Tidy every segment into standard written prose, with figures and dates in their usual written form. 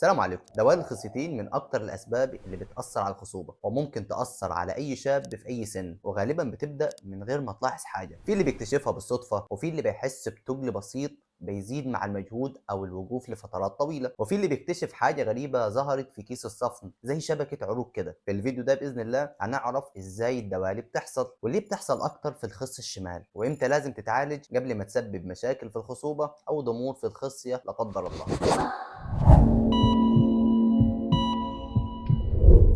السلام عليكم. دوال الخصيتين من اكتر الاسباب اللي بتاثر على الخصوبة، وممكن تاثر على اي شاب في اي سن، وغالبا بتبدا من غير ما تلاحظ حاجة. في اللي بيكتشفها بالصدفة، وفي اللي بيحس بتجل بسيط بيزيد مع المجهود او الوقوف لفترات طويلة، وفي اللي بيكتشف حاجة غريبة ظهرت في كيس الصفن زي شبكة عروق كده. في الفيديو ده باذن الله هنعرف ازاي الدوالي بتحصل، وليه بتحصل اكتر في الخص الشمال، وامتى لازم تتعالج قبل ما تسبب مشاكل في الخصوبة او ضمور في الخصيه لا قدر الله.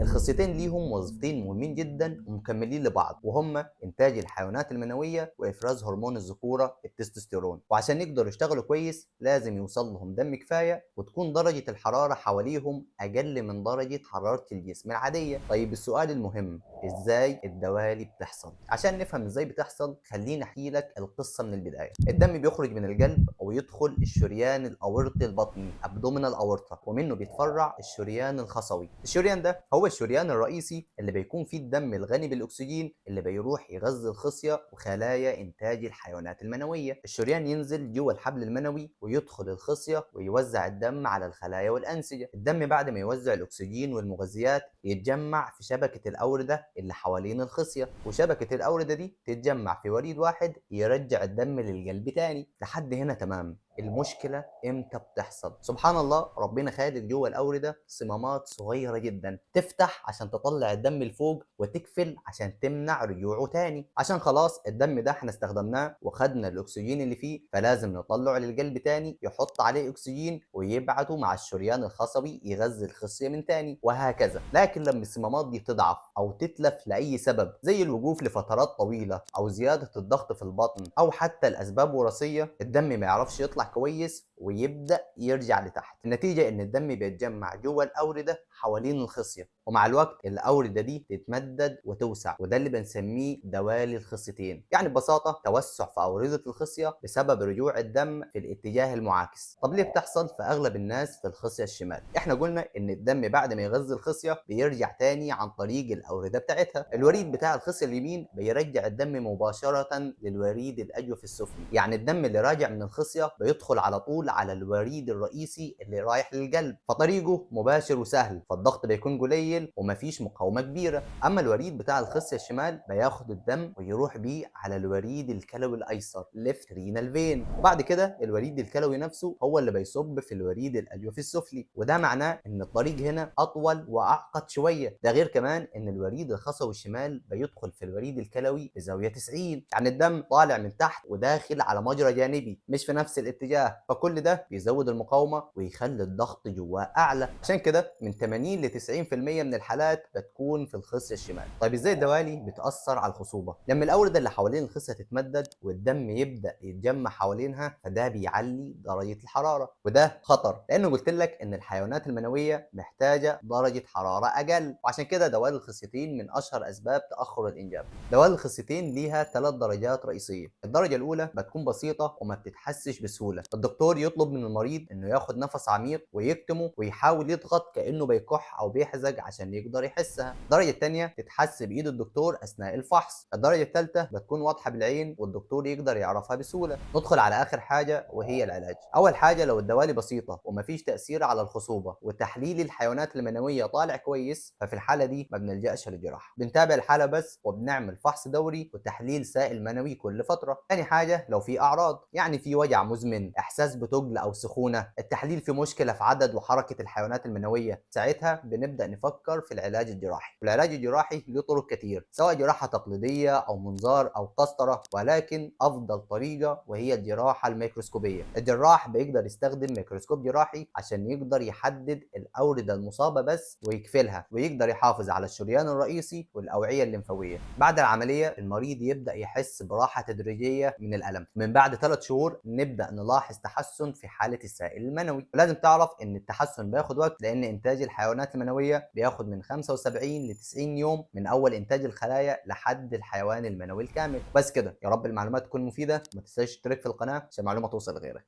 الخصيتين ليهم وظيفتين مهمين جدا ومكملين لبعض، وهما انتاج الحيوانات المنوية وافراز هرمون الذكورة التستوستيرون. وعشان يقدروا يشتغلوا كويس لازم يوصل لهم دم كفاية، وتكون درجه الحرارة حواليهم اقل من درجه حرارة الجسم العادية. طيب السؤال المهم، ازاي الدوالي بتحصل؟ عشان نفهم ازاي بتحصل خليني احكي لك القصة من البداية. الدم بيخرج من القلب ويدخل الشريان الاورطي البطني abdominal aorta، ومنه بيتفرع الشريان الخصوي. الشريان ده هو الشريان الرئيسي اللي بيكون فيه الدم الغني بالاكسجين اللي بيروح يغذي الخصيه وخلايا انتاج الحيوانات المنوية. الشريان ينزل جوه الحبل المنوي ويدخل الخصيه ويوزع الدم على الخلايا والانسجه. الدم بعد ما يوزع الاكسجين والمغذيات يتجمع في شبكة الاورده اللي حوالين الخصيه، وشبكة الاورده دي تتجمع في وريد واحد يرجع الدم للقلب تاني. لحد هنا تمام. المشكلة امتى بتحصل؟ سبحان الله، ربنا خالق جوه الاورده صمامات صغيرة جدا تفتح عشان تطلع الدم لفوق، وتقفل عشان تمنع رجوعه تاني. عشان خلاص الدم ده احنا استخدمناه وخدنا الاكسجين اللي فيه، فلازم نطلعه للقلب تاني يحط عليه اكسجين ويبعته مع الشريان الخصوي يغذي الخصيه من تاني، وهكذا. لكن لما الصمامات دي تضعف او تتلف لاي سبب زي الوقوف لفترات طويلة او زيادة الضغط في البطن او حتى الاسباب وراثية، الدم ما يعرفش يطلع كويس ويبدأ يرجع لتحت. النتيجة إن الدم بيتجمع جوه الأوردة حوالين الخصية، ومع الوقت الأوردة دي تتمدد وتوسع، وده اللي بنسميه دوالي الخصيتين. يعني ببساطة توسع في أوردة الخصية بسبب رجوع الدم في الاتجاه المعاكس. طب ليه بتحصل في أغلب الناس في الخصية الشمال؟ احنا قلنا إن الدم بعد ما يغذي الخصية بيرجع تاني عن طريق الأوردة بتاعتها. الوريد بتاع الخصية اليمين بيرجع الدم مباشرة للوريد الأجوف السفلي، يعني الدم اللي راجع من الخصية بيدخل على طول على الوريد الرئيسي اللي رايح للقلب، فطريقة مباشر وسهل، فالضغط بيكون قليل ومفيش مقاومة كبيرة. اما الوريد بتاع الخصيه الشمال بياخد الدم ويروح بيه على الوريد الكلوي الايسر left renal vein، وبعد كده الوريد الكلوي نفسه هو اللي بيصب في الوريد الاجوف السفلي، وده معناه ان الطريق هنا اطول واعقد شوية. ده غير كمان ان الوريد الخصوي الشمال بيدخل في الوريد الكلوي بزاوية 90، يعني الدم طالع من تحت وداخل على مجرى جانبي مش في نفس الاتجاه، فكل ده بيزود المقاومة ويخلي الضغط جواه اعلى. عشان كده من 80 ل 90% من الحالات بتكون في الخصيه الشمال. طيب ازاي الدوالي بتاثر على الخصوبة؟ لما الاورده اللي حوالين الخصيه تتمدد والدم يبدا يتجمع حوالينها، فده بيعلي درجه الحرارة، وده خطر لانه قلت لك ان الحيوانات المنوية محتاجه درجه حرارة اقل، وعشان كده دوالي الخصيتين من اشهر اسباب تاخر الانجاب. دوالي الخصيتين ليها 3 درجات رئيسية. الدرجة الاولى بتكون بسيطة وما بتتحسش بسهولة، الدكتور يطلب من المريض انه ياخد نفس عميق ويكتمه ويحاول يضغط كانه بيكح او بيحزج عشان يقدر يحسها. الدرجة الثانية تتحس بايد الدكتور اثناء الفحص. الدرجة الثالثة بتكون واضحة بالعين والدكتور يقدر يعرفها بسهولة. ندخل على اخر حاجة وهي العلاج. اول حاجة لو الدوالي بسيطة ومفيش تاثير على الخصوبة وتحليل الحيوانات المنوية طالع كويس، ففي الحالة دي ما بنلجاش للجراحه، بنتابع الحالة بس وبنعمل فحص دوري وتحليل سائل منوي كل فترة. ثاني حاجة لو في اعراض، يعني في وجع مزمن، احساس بتجل او سخونة، التحليل في مشكلة في عدد وحركه الحيوانات المنوية، ساعتها بنبدا نفكر في العلاج الجراحي. والعلاج الجراحي له طرق كتير، سواء جراحه تقليدية او منظار او قسطره، ولكن افضل طريقه وهي الجراحة الميكروسكوبيه. الجراح بيقدر يستخدم ميكروسكوب جراحي عشان يقدر يحدد الاورده المصابة بس ويكفلها، ويقدر يحافظ على الشريان الرئيسي والاوعية الليمفاويه. بعد العملية المريض يبدا يحس براحة تدريجيه من الالم. من بعد 3 شهور نبدا نلاحظ تحسن في حاله السائل المنوي. ولازم تعرف ان التحسن بياخد وقت، لان انتاج الحيوانات المنوية بياخد من 75 ل 90 يوم من اول انتاج الخلايا لحد الحيوان المنوي الكامل. بس كده، يا رب المعلومات تكون مفيدة. ما تنساش تشترك في القناة عشان المعلومة توصل لغيرك.